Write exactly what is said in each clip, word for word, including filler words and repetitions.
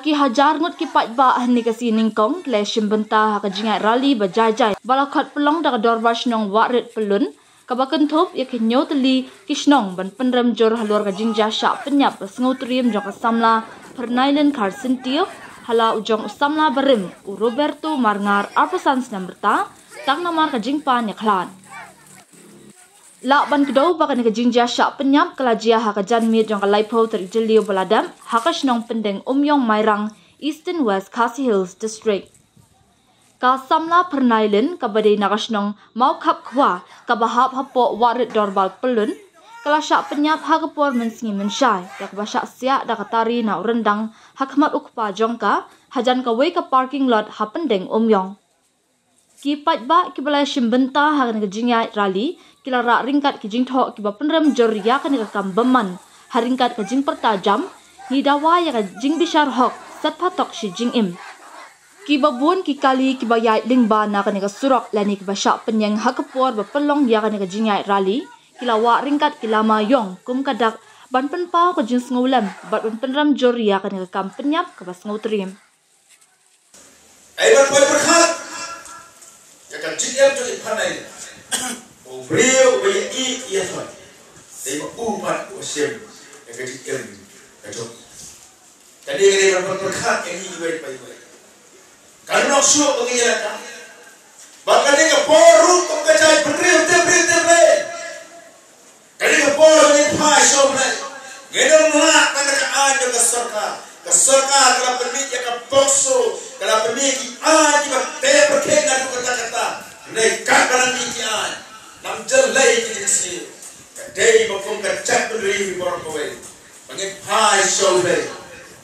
Ki hajar ngut ki paidbah hynne ka sngi nyngkong ki la shim bynta ha ka jingïaid rally ba jai jai ba la khot pynlong da ka Dorbar Shnong Wahrit Pyllun, kaba kynthup ïa ki hynñiew tylli ki shnong ban pynrem jur halor ka jingjia shah pynïap ba sngewtriem jong ka samla Pyrnailin Kharsyntiew ha la u jong u samla barim u Roberto Marngar, arphew san snem rta, tang namar ka jingpan ïakhlad. Lah ban kdew ba kane ka jingjia shah pynïap ka la jia ha ka janmiet jong ka laiphew tarik Jylliew ba la dep ha ka shnong Pyndeng Umïong Mairang, Eastern West Khasi Hills District. Ka samla Pyrnailin kaba dei na ka shnong Mawkhapkhwa kaba hap hapoh Wahrit Dorbar Pyllun, ka la shah pynïap ha ka por mynsngi mynshai da kaba shah siah da ka tari na u ryndang ha khmat u kpa jong ka, hajan kawei ka parking lot ha Pyndeng Umïong. Ki paidbah kiba la shim bynta ha kane ka jingïaid rally ki la rah ryngkat ki jingthoh kiba pynrem jur ïa kane ka kam bymman, ha ryngkat ka jingpyrta jam, ngi dawa ïa ka jingbishar hok, set phatok shi jingim. Kiba bun ki kali kiba ïaid lyngba na kane ka surok lane kiba shah pynïeng ha ka por ba pynlong ïa kane ka jingïaid rally ki la wah ryngkat ki lama ïong kum ka dak ban pynpaw ka jingsngewlem bad ban pynrem jur ïa kane ka kam pynïap kaba sngewtriem. Ai ban poi pyrkhat ïa ka jingim jong i Pyrnailin. U briew uba ïa i ïa thoi, dei ba u pat u shem ïa ka jingim ka jong i. Ka dei ka dei ban poi pyrkhat ïa ngi iwei pa iwei. Kan long shuh ba ngi ïa ka ba ka dei ka por ruh kum ka jai pynriew te briew te briew. Ka dei ka por ba ngin phai sha U Blei. Ngin ym lah tang da ka aiñ jong ka sorkar. Ka sorkar ka la pynmih ïa ka POCSO, ka la pynmih ki aiñ kiba teh pyrkhing naduh katta katta. Hynrei katba nang mih ki aiñ, nang jyllei ki jingsniew. Ka dei ba kum ka jaitbynriew baroh kawei ba ngin phai sha U Blei,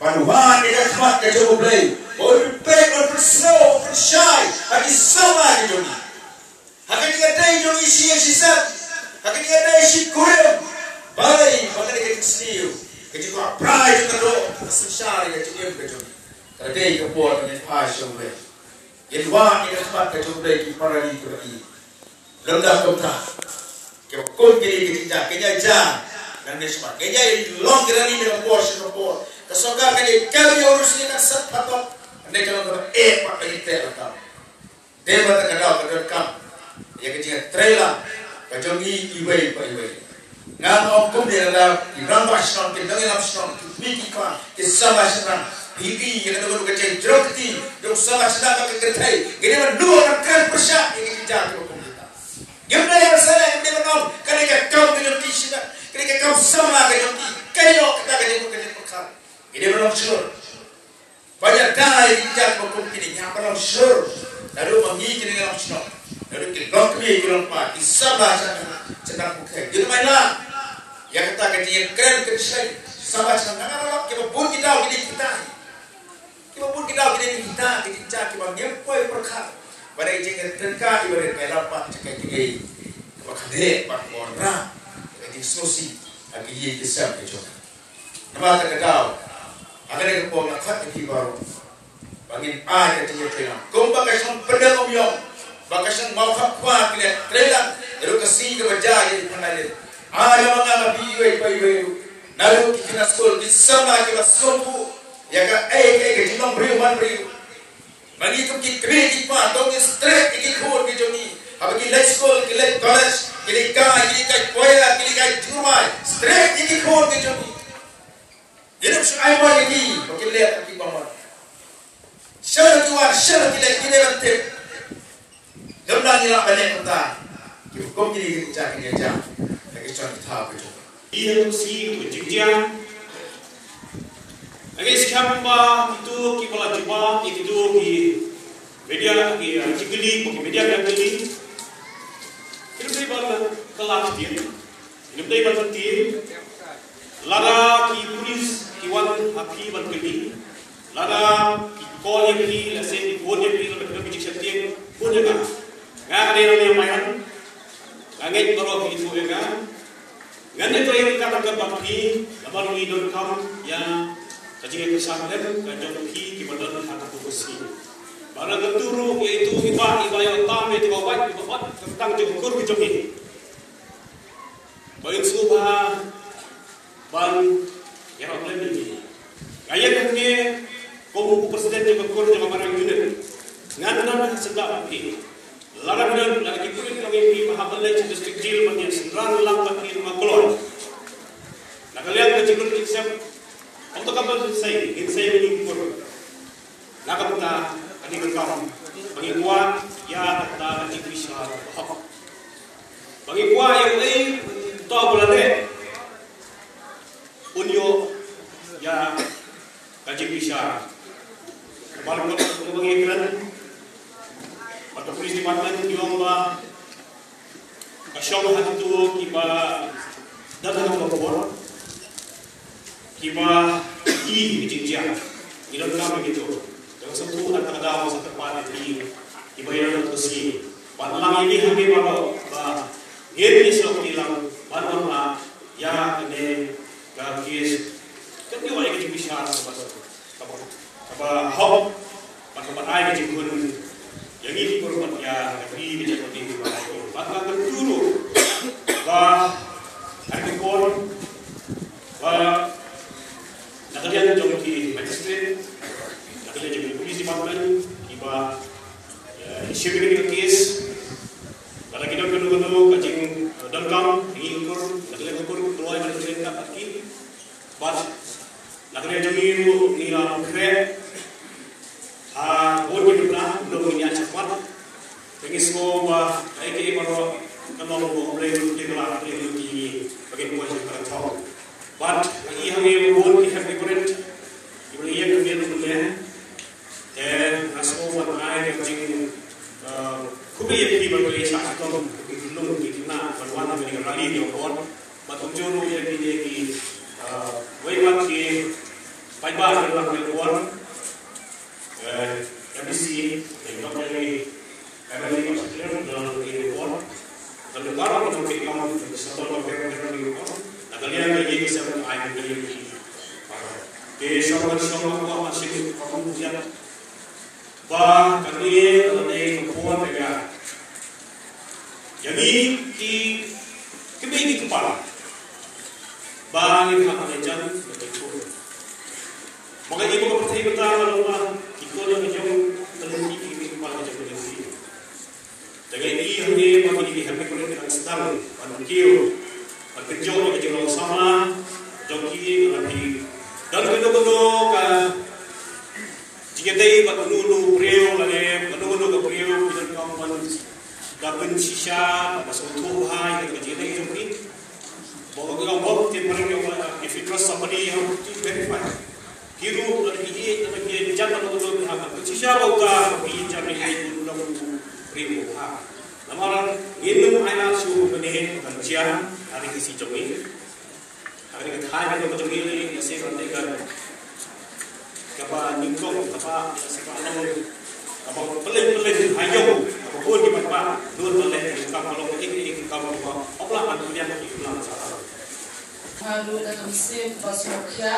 ban wad ïa ka khmat ka jong U Blei, ba un pynpeit, un pynsngew, un pynshai ha ki samla ki jong ngi. Ha ka jingïadei jong ngi shi ïing shi sem, ha ka jingïadei shi kurim, balei ba ka dei ka jingsniew, ka jingkwah brai jong ka doh, ka synshar ïa ka jingim ka jong ngi. Ka dei ka por ba ngin phai sha U Blei. Ngin wad ïa ka khmat ka jong U Blei ki para ri kiba i. Lymda kumta, kiba kum kine ki jingjia, ki ïa jia nangne shakhmat, ki ïa long ki rally na ka por sha ka por. Ka sorkar ka ïa kem ïa u ruh shi kan sat phatok. Hynrei ka long kaba eh bad ka ïa teh lakam. Te ba ta ka daw ka donkam ïa ka jingïatreilang ka jong ngi iwei pa iwei. Nga ong kumne, lada ki rangbah shnong, ki nongïalam shnong, ki kmie ki kpa, ki samla shnong, phi ïohi ïa kano kano ka jingjrong kti jong u samla shnong bad ka kynthei, ngin ïa mano ban kren pyrshah ïa ka jingjia kiba kum kita. Ngim dei ban sngewthuh, ngim dei ban ong kane ka kam ka jong ki shnong, kane ka kam samla ka jong ki, ka ïoh kata ka jingmut ka jingpyrkhat. Ngin ïa mano shlur. Ba ïa dei ïa ki jait ba kum kine, ngi hap ban long shlur. Naduh ma ngi ki nongïalam shnong, naduh ki longkmie ki longkpa, ki samla shnong, shnong pyrkhing, ki nongmai lang. Ïa kata ka jingïakren kynshlei samla shnong, nang aralok kiba bun ki daw ki dei kita. Kiba bun ki daw ki dei kita, ki dei kita kiba ngim poi pyrkhat ba dei jingïatreilang iba dei ka ïalam pat jong ka jingïeit kaba kham heh bad kaba wanrah ka jingsngewsih ha ki ïing ki sem ki jong. Namar kata ka daw, ha kane ka por nga khot ïa phi baroh ba ngin ai ka jingïatreilang. Kumba ka shnong Pyndeng Umïong bad ka shnong Mawkhapkhwa ki la treilang naduh ka sngi kaba jia ïa i Pyrnailin, ai lem nga ma phi iwei pa iwei ruh, naduh ki khynnah skul, ki samla kiba sngewthuh ïa kaei kaei ka jinglong briew man briew. Ma ngi kum ki kmie ki kpa, to ngin strict ïa ki khun ki jong ngi. Haba ki leit skul, ki leit college, ki leit kai, ki leit kai choir, ki leit kai jingmai, strict ïa ki khun ki jong ngi. Ngin ym shu ai mon ïa ki ba kin leh kum ki bymman. Shen ki wan, shen ki leit, ngin ym ban tip. Lymda ngi lah ban leh kumta, ki hukum kine ki jingjia, ki jingjia ha ki shnong ki thaw ki jong. Ïa ka sngi ka jingjia. Nga ngeit skhem ba kito kiba la jubab ïa kito ki media, ki, uh, jingkylli, ki media ki la kylli. Kim dei ban kylla ktien. Kim dei ban kylla ktien. Lada ki police ki wan ha phi ban kylli, lada ki call ïa phi, lehse ki phone ïa phi, lada ki jingsheptieng, phone ïa nga. Nga ka dei nongïamaian. Nga ngeit baroh phi ithuh ïa nga. Ngan ïatrei ryngkat ryngkat bad phi, namar ngi donkam ïa ka jingïakyrshan lem ka jong phi kiba don ha kato ka sngi. Bad ngan kyntu ruh ïa itu i bah iba ïoh tam ïa itu ba wad, iba wad ka kyrteng jong ka kur ka jong ngi, ba in sngewbha ban ïarap lem ïa ngi. Nga ïeng hangne Kum u president jong ka kur jong ka Marang Unit, ngan don ha syndah bad phi. Lada phi don, lada ki pulit ki ong ïa phi ba hap ban leit sha District Jail ban ïa synran lang bad ki ha Mawkynrew, na ka liang ka jingkyrkhu jingakhiah, ym donkam ban sei, ngin sei bad ngi ki kur. Na ka bynta ka dei ka kam ba ngi kwah ïa ka bynta ka jingbishar ba hok. Ba ngi kwah ïa uei uta uba la leh un ïoh ïa ka jingbishar. Ba la kot ba ngi kren, ba ka police department ki ong ba ka shong ha kito kiba dang ha ka bor, kiba i ki jingjia. Ngi donkam ïa kito. Jong sngewthuh, ha kata ka daw sa kyrpad ïa ki kiba ïa donkam sngewthuh. Bad lang ïa ki ha ki baroh ba ngin ïa sngewthuh lang ban wan la ïa kane ka case. Kan ïoh ïa ka jingbishar kaba, kaba, kaba hok. Bad kaba ai ka jingkhun ïa ngi ki kur bad ïa ka ri ka jaitbynriew kiba ai. Bad nga kyntu ruh ba ha ka por ba na ka liang jong ki magistrate, na ka liang jong ki police department, kiba, eh, shim ïa ka case, lada ki don kano kano ka jing, eh, donkam, ngi ukur, na ka liang ukur, kloi ban ïa ka case ka ki. Bad na ka liang jong ngi ruh ngi la khreh ha bun ki bynta, kumno ngin ïa chapat. Te ngi sngew ba kaei kaei baroh ka long ba U Blei u pynlong ïa ngi ba ngin poi sha ka thong. Bad ngi hangne ba bun ki hep ki prit kiba la ïeng hangne ruh mynne. Te nga sngew ban ai ka jing, eh, khublei ïa phi ba phi la shah shitom, ki khyllung ki khynnah ban wan ha kane ka rally jong ka bor. Bad kumjuh ruh ïa kine ki, eh, wei pat ki paidbah kiba la wan, eh, M D C, eh, Doctor Lee, M L A, Doctor Lee, Doctor Lee Ward, dan baroh ki kam, ki kam, na ka liang ka ïing ka sem, ai ka ïing ki. Te shong ban shong ban kwah ban shim ka kam ka jam. Ba kane ka dei ka por ka ïa ngi ki kmie ki kpa ba ngin hap ban jan ba ki kur. Ma ka dei ba ka pyrthei mynta ka long ba ki kur ka jong ka lynti, ki kmie ki kpa ka jong ka lynti. Te ngi ïohi hangne ba kine ki hep ki prit ki dang sdang ban kiew ban kynjoh ïa ka jinglong samla jong ki, lada phi don kano kano ka jingïadei bad uno uno u briew lane kano kano ka briew, phi donkam ban da pynshisha, ba sngewthuh bha ïa ka jingïadei jong phi. Ba ka long ba te pyrshah ïa, if you trust somebody, you have to verify. Ki ruh lada ki ïeit, lada ki ïeit jan, lada ki ïeit jan, lada ki ïeit jan, lada ki ïeit jan, lada ki ïeit jan, lada ki ïeit jan. Namar ngin ym ailad shuh ban ïeit ban jan ha ri Khasi jong ngi. Ha ri ka thaiñ ka jong ngi, ïa se ban dei ka, kaba nyngkong, kaba, ïa se ba long, kaba pyllein pyllein ha ïong, kaba bun ki paidbah nud ban leh ka kam, ka long ka ïing ka kam kaba hok lah ban pynïaid ïa ki klam. Nga ruh da ka mynsiem ba sngewkhia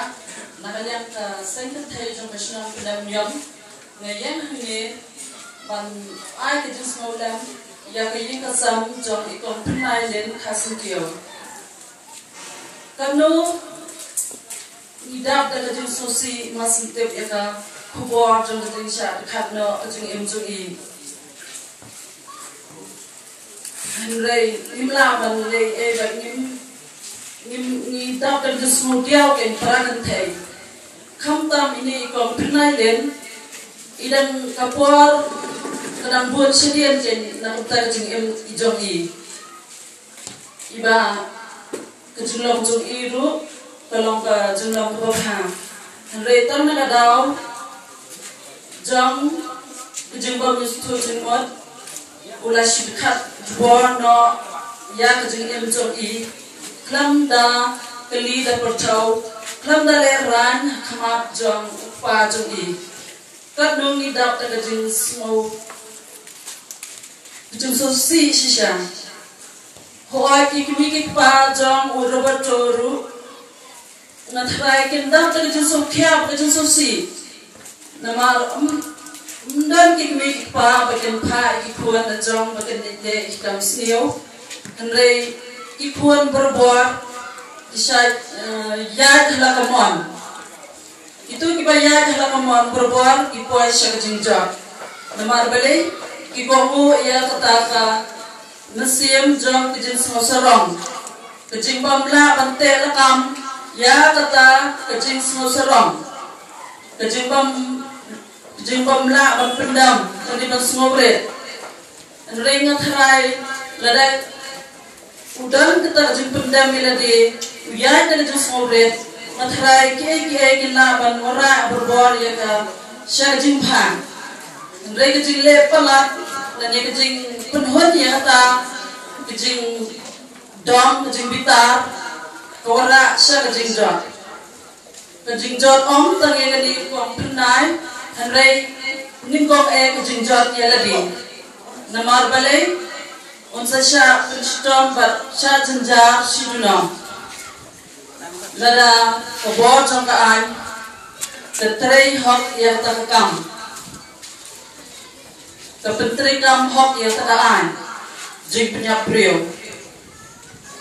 na ka liang ka seng kynthei jong ka shnong Pyndengumiong, nga ïeng hangne ban ai ka jingsngewlem ïa ka ïing ka sem jong i Kong Pynlai Lin Kharsyntiew. Kano ngi dap da ka jingsngewsih, nga sngewtip ïa ka khubor jong ka jingshah pyrkhat noh ka jingim jong i. Hynrei ngim lah ban leh ei ba ngim, ngim, ngi dap da ka jingsngewdiaw kein para kynthei. Khamtam ine i Kong Pynlai Lin, i dang ka por ka dang bun shadien kein na ka bynta ka jingim i jong i. Iba ka jinglong jong i ruh ka long ka jinglong kaba bha. Hynrei tang na ka daw jong ka jingbym sngewthuh jingmut, u la shim khat jubor noh ïa ka jingim jong i, khlem da kylli da pyrthei, khlem da lehraiñ ha khmat jong u kpa jong i. Katno ngi dap da ka jingsngew, ka jingsngewsih shisha. Hooid, ki kmie ki kpa jong u Roberto ruh, nga tharai kin dap da ka jingsngewkhia, ka jingsngewsih. Namar ym, ym don ki kmie ki kpa ba kin phah ïa ki khun la jong ba kin leit leh ïa ki kam sniew. Hynrei ki khun barabor ki shait, eh, ïaid ha la ka mon. Kito kiba ïaid ha la ka mon barabor ki poi sha ka jingjot. Namar balei? Ki kohnguh ïa kata ka mynsiem jong ka jingsngewsarong. Ka jingbym lah ban teh lakam ïa kata ka jingsngewsarong. Ka jingbym, ka jingbym lah ban pyndem, ka jingbym sngewrit. Hynrei nga tharai lada u don kata ka jingpyndem ïa lade, u ïaid da ka jingsngewrit, nga tharai kiei kiei kin lah ban wanrah barabor ïa ka sha ka jingbha. Hynrei ka jingleh palat lane ka jingpynhun ïa kata ka jingdom, ka jingbitar, ka wanrah sha ka jingjot. Ka jingjot ym tang ïa kane ka kong Phyrnai, hynrei nyngkong eh ka jingjot ïa lade. Namar balei? Un sa shah pynshitom bad shah jynjar shi junom. Lada ka bor jong ka aiñ ka trei hok ïa kata ka kam, ka pyntreikam hok ïa kata ka aiñ jingpynïap briew.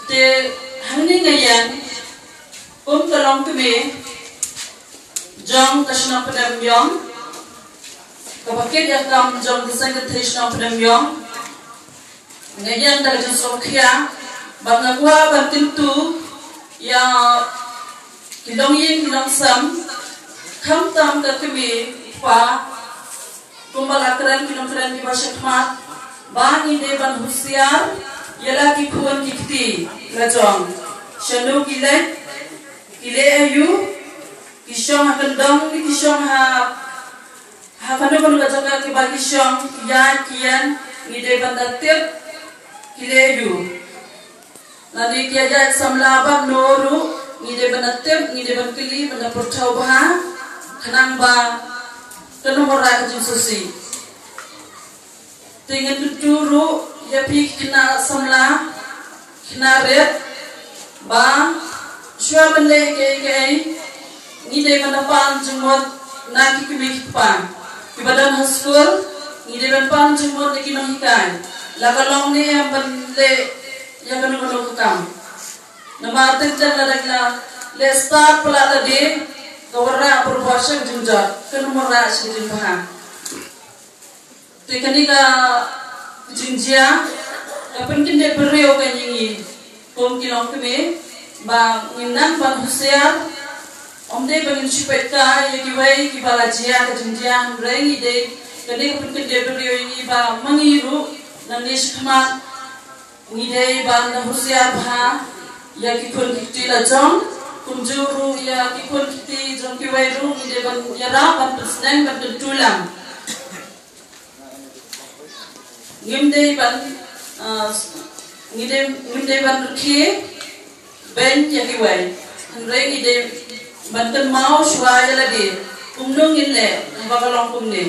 Te hangne nga ïeng kum ka longkmie jong ka shnong Pdeng Myong, kaba kit ïa ka kam jong ka seng kynthei shnong Pdeng Myong. Nga ïeng da ka jingsngewkhia bad nga kwah ban kyntu ïa ki longïing ki longsem, khamtam ka kmie kpa, kumba la kren ki nongkren kiba shakhmat, ba ngi dei ban husiar ïa la ki khun ki kti la jong. Shano ki leit, ki leh aïu, ki shong ha kyndong ne ki shong ha, ha kano kano ka jaka kiba ki shong, ki ïaid ki ïeng, ngi dei ban da tip ki leh aïu. Lane ki ïaid samla bad no ruh, ngi dei ban da tip, ngi dei ban kylli, ban da pyrthuh bha, khnang ba kan ym wanrah ka jingsngewsih. Te ngan kyntu ruh ïa phi ki khynnah samla, khynnah rit, ba shuwa ban leh kiei kiei, ngi dei ban da pan jingmut na ki kmie ki kpa. Kiba don ha skul, ngi dei ban pan jingmut na ki nonghikai. La ka long ne em ban leh ïa kano kano ka kam. Namar teng teng lada ngi la leh stad palat lade, ka wanrah barabor sha ka jingjot, kan ym wanrah sha ka jingbha. Te kane ka jingjia ka pynkyndit briew ka ïa ngi kum ki longkmie, ba ngin nang ban husiar. Ym dei ba ngin shu peit kai ïa kiwei kiba la jia ka jingjia, hynrei ngi dei, kane ka pynkyndit briew ïa ngi ba ma ngi ruh nangne shakhmat ngi dei ban da husiar bha ïa ki khun ki kti la jong, kumjuh ruh ïa ki khun ki kti jong kiwei ruh ngi dei ban ïarap ban pynsneng ban kyntu lang. Ngim dei ban, ah, ngi dei, ngim dei ban rkhie beiñ ïa kiwei. Hynrei ngi dei ban kynmaw shuwa ïa lade, kumno ngin leh, ba ka long kumne.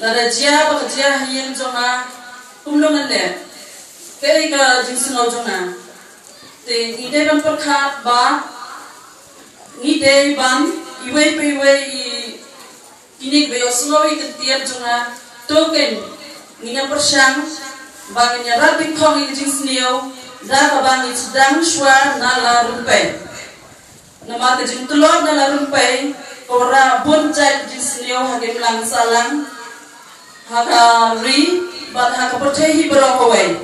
Lada jia ba ka jia ha ïing jong nga, kumno ngin leh. Kaei ka jingsngew jong nga. Te ngi dei ban pyrkhat ba ngi dei ban, iwei pa iwei i Kine kiba ïohsngew ïa ka ktien jong nga, to kein ngin ïa pyrshang ba ngin ïa rat dyngkhong ïa ka jingsniew da kaba ngin sdang shuwa na la rympei. Namar ka jingtlot na la rympei ka wanrah bun jait jingsniew ha ka imlang sahlang, ha ka ri bad ha ka pyrthei hi baroh kawei.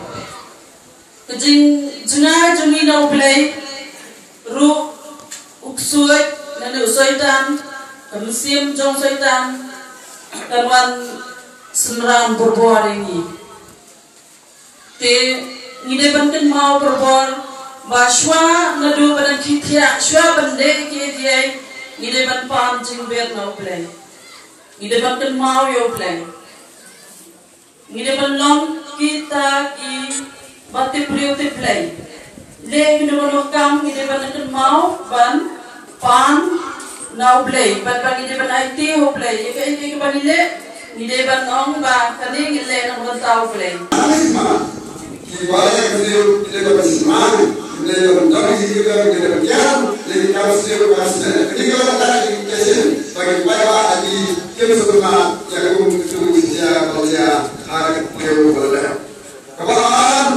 Ka jingjngai jong ngi na U Blei ruh, u ksuid lane u soitan, ka mynsiem jong u soitan kan wan synran borbor ïa ngi. Te ngi dei ban kynmaw borbor ba shuwa naduh ban khie thiah, shuwa ban leh kiei kiei, ngi dei ban pan jingbit na U Blei. Ngi dei ban kynmaw ïa U Blei. Ngi dei ban long kita kiba tip briew tip Blei. Leh kino kino kam ngi dei ban kynmaw ban pan na U Blei, bad ba ngi dei ban aiti ha U Blei ïa kaei kaei kaba ngi leh. Ngi dei ban ong ba kane ngi leh na ka bynta U Blei. Kiba leh ka briew ki dei ban sngewsih, ki dei ban don ki dei ban kiar, dei ki kam sngewsih ka sngewsih. Kane ka long ka dei ka sngewsih ba ki paidbah ki Kim sngewthuh ïa ka kum ka kum jia ka jia ha ka briew ba la leh. Kaba ar,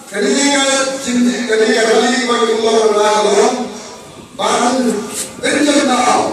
kane ka jing, kane ka rali ba ka kum ba la long ban pynjah daw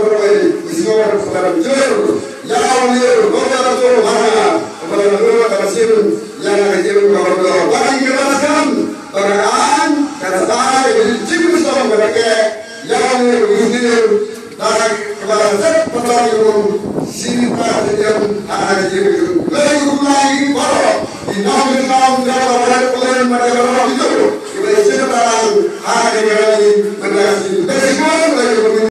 roi, i sngewbha ban jur ïa u lieh u nongïarap jong u Marngar, uba la dur ka mynsiem ïa nga ka jingim kaba kordor. Ba ka jingkyrpad skhem ba ka aiñ ka sa ai ka jingkyrpad skhem kaba kordor ïa u lieh u lieh da kaba la set patlak ïa u shisien ka jingim ha ka jingim.